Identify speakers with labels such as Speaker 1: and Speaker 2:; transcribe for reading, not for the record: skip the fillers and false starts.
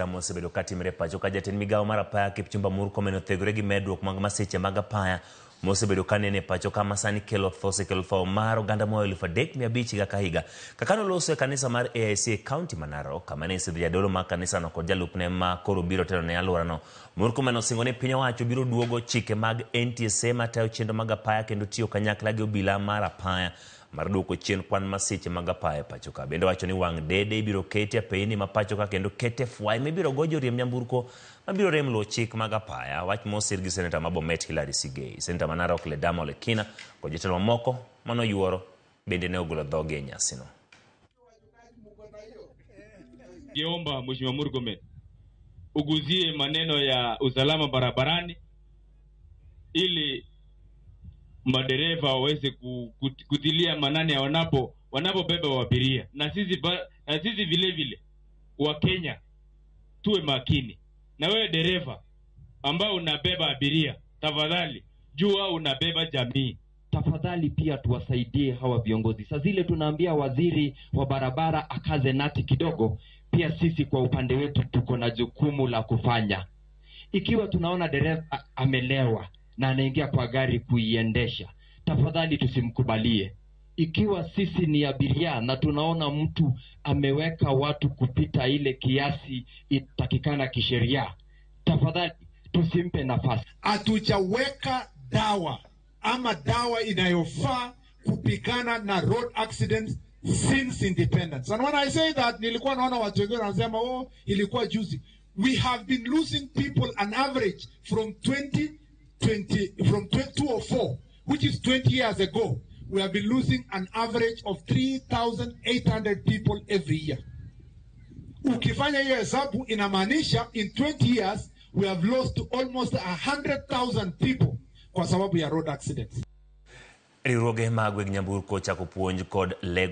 Speaker 1: Mosebedo ka timre e pacho ka jatend migawo mar apaya Kipchumba Murkomen othegore gi medruok mag masiche mag apaya mosebedo ka nene e pacho ka masani kelo tho osekelo tho mar oganda moa 3500 higa ka higa. Kaka noloso e kanisa mar AIC e kaunti ma Narok kama ne isidho jadolo mar kanisano kod jalupne ma koro biro telo ne alworano. Murkomen osingo ni piny owacho biro duogo chike mag NTSA matayo chenro mag apaya kendo tiyo kanyakla gi obila mar apaya mar duoko chien kwan masiche mag apaya e pacho ka. Bende owacho ni wang' dede ibiro keti apeyni ma pacho ka kendo kete fwai mibiro go joriemb nyamburko mabiro rem luwo chik mag apaya. Wach mosir gi seneta ma Bomet Hillary Sigei, seneta ma Narok Ledama Ole Kina kod jotelo mamoko manoyuoro bende ne ogolo dhogi e nyasino.
Speaker 2: Ningeomba Mheshimiwa Murkomen uguzie maneno ya usalama barabarani ili madereva waweze kutilia manane wanapobeba abiria, na sisi vile vile wa Kenya tuwe makini. Na wewe dereva ambao unabeba abiria, tafadhali jua unabeba jamii.
Speaker 3: Tafadhali pia tuwasaidie hawa viongozi. Saa zile tunaambia waziri wa barabara akaze nati kidogo, pia sisi kwa upande wetu tuko na jukumu la kufanya. Ikiwa tunaona dereva amelewa na anaingia kwa gari kuiendesha, tafadhali tusimkubalie. Ikiwa sisi ni abiria na tunaona mtu ameweka watu kupita ile kiasi itakikana kisheria, tafadhali tusimpe nafasi.
Speaker 4: Hatujaweka dawa ama dawa inayofaa kupigana na road accidents since independence. And when I say that, nilikuwa naona watu wengine wanasema, "Oh, ilikuwa juzi." We have been losing people an average from 2020, from 204, which is 20 years ago. We have been losing an average of 3,800 people every year. Ukifanya hiyo hesabu, inamaanisha in 20 years we have lost almost 100,000 people kwa sababu ya road accidents.
Speaker 1: Riwruoge mag weg nyamburko ochako puonj kod lego.